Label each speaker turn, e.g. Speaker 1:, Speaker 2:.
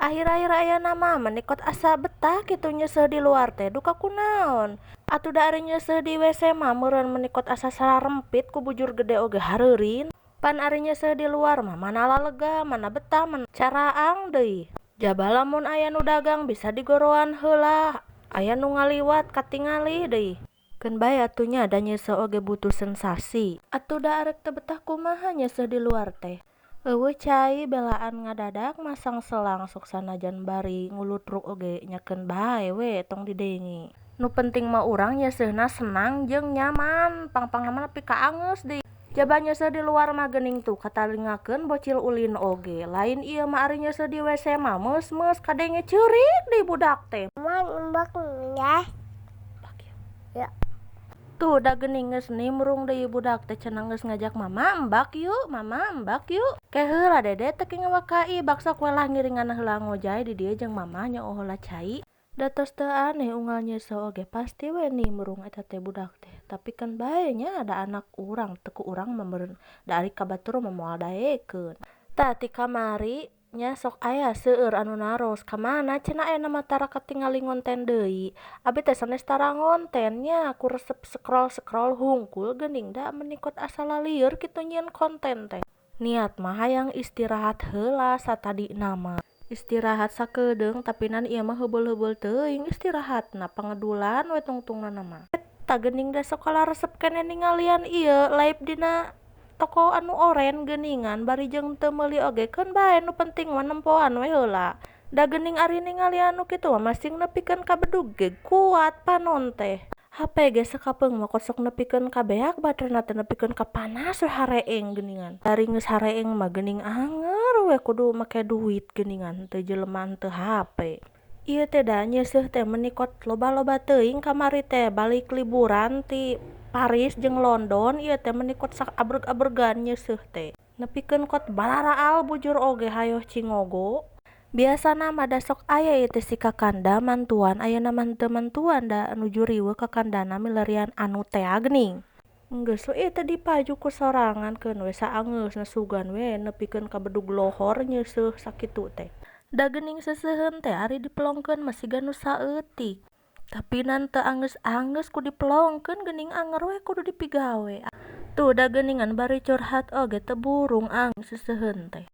Speaker 1: Akhir-akhir ayeuna mah meuni kot asa betah kitu nyeuseuh di luar teh duka kunaon. Atuh da ari nyeuseuh di WC mah meureun meuni kot asa sararempit ku bujur gede oge hareurin. Pan ari nyeuseuh di luar mah mana lalega, mana betah, mana caraang deui. Jaba lamun aya nu dagang bisa digoroan heula, aya nu ngaliwat katingali deui. Keun bae atuh nya da nyeuseuh oge butuh sensasi. Atuh da arek teu betah kumaha nyeuseuh di luar teh. Eueuh cai belaan ngadadak masang selang sok sanajan bari ngulutruk oge nya keun bae we tong didenge. Nu penting mah urang nyeuseuhna senang jeung nyaman, pang-pangna mah nepi ka angeus deui. Jaba nyeuseuh di luar mah geuning tuh katalingakeun bocil ulin oge, lain ieu mah ari nyeuseuh di WC mah meus-meus kadenge ceurik deui budak teh.
Speaker 2: Ya. Ya.
Speaker 1: Tuh da geuning geus nimbrung deui budak teh cenah geus ngajak, "Mama, embak yuk, mama, embak yuk." Ke heula Dede teh ngewak ka ibak, sok we lah ngiringan heula ngojay di dieu jeung mama nyooh heula cai. Da tos teu aneh unggal nyeuseuh oge pasti we nimbrung eta teh budak teh. Tapi keun bae nya da anak urang teu ku urang mah meureun da ari ka batur mah moal daekeun. Tah, ti kamari nya sok aya seueur anu naros, "Kamana cenah ayeuna mah tara katingali ngonten deui?" Abi teh sanes tara ngonten nya, ku resep scroll-scroll hungkul geuning da meuni kot asa lalieur kitu nyieun konten teh. Niat mah hayang istirahat heula satadina mah. Istirahat sakedeung tapi nan ieu mah heubeul-heubeul teuing istirahatna, pangedulan we tungtungna mah. Eta geuning da sok kalaresep keneh ningalian ieu live dina toko anu oren geuningan bari jeung teu meuli oge keun bae, nu penting mah nempoan we heula. Da geuning ari ningalian nu kitu mah masing nepikeun ka bedug ge kuat panon teh. HP ge sakapeung mah sok nepikeun ka beak baterena teh, nepikeun ka panas we hareeng geuningan. Ari geus hareeng mah geuning anger we kudu make duit geuningan, teu jelema teu HP. Ieu teh da nyeuseuh teh meuni kot loba-loba teuing kamari teh balik liburan ti Paris jeung London, ieu teh meuni kot saabreg-abregan nyeuseuh teh. Nepikeun kot bararaal bujur oge hayoh cingogo. Biasana mah da sok aya ieu teh si kakanda mantuan, ayeuna mah henteu mantuan da nuju riweuh kakandana milarian anu tea geuning. Geus we ieu teh dipaju ku sorangan, keun we saangeusna sugan we nepikeun ka bedug lohor nyeuseuh sakitu teh. Da geuning seuseuheun teh ari dipelongkeun mah siga nu saeutik. Tapi nan teu angeus-angeus ku dipelongkeun geuning anger we kudu dipigawe. Tuh da geuningan bari curhat oge teu burung ang seuseuheun teh.